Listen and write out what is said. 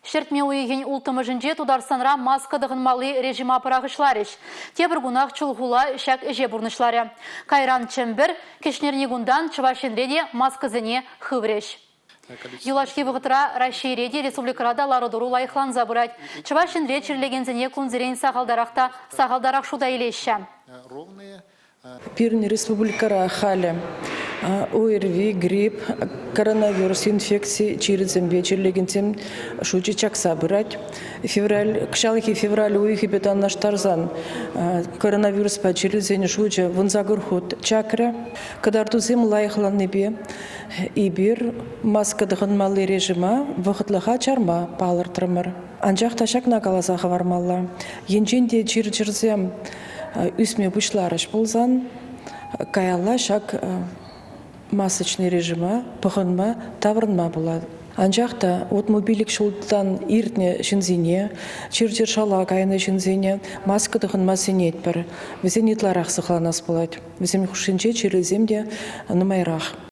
Ҫӗртме уйӑхӗн улттӑмӗшӗнче Тутарстанра маска тӑхӑнмалли режима пӑрахӑҫларӗҫ. Тепӗр кунах Чулхула ҫак ӗҫе пурнӑҫларӗ. Кайран Чӗмпӗр, кӗҫнерникунтан Чӑваш Енре те маскӑсене хыврӗҫ. Юлашки вӑхӑтра Раҫҫейре те, республикӑра та лару-тӑру лайӑхланса пырать. Чӑваш Енре чирлекенсене кунсерен сахалтарах та сахалтарах шута илеҫҫӗ. Пирӗн республикӑра халӗ ОРВИ, грипп, коронавирус инфекци чирӗсемпе чирлекенсен шучӗ чакса пырать. Февраль, кӑҫалхи февраль уйӑхӗпе танлаштарсан коронавируспа чирлисен шучӗ 18 хут чакрӗ. Кӑтартусем лайӑхланнипе эпир маска тӑхӑнмалли режима вӑхӑтлӑха чарма палӑртрӑмӑр. Анчах та ҫакна каласа хӑвармалла. Енчен те чир-чӗрсем ӳсме пуҫларӗҫ пулсан каялла ҫак масочный режима пӑхӑнма таврӑнма пулать. Анчах та 65 ҫултан иртнӗ ҫынсене, чир-чӗр шала кайнӑ ҫынсене маска тӑхӑнма сӗнетпӗр. Вӗсен ытларах сыхланас пулать. Вӗсен хушшинче чирлисем те нумайрах.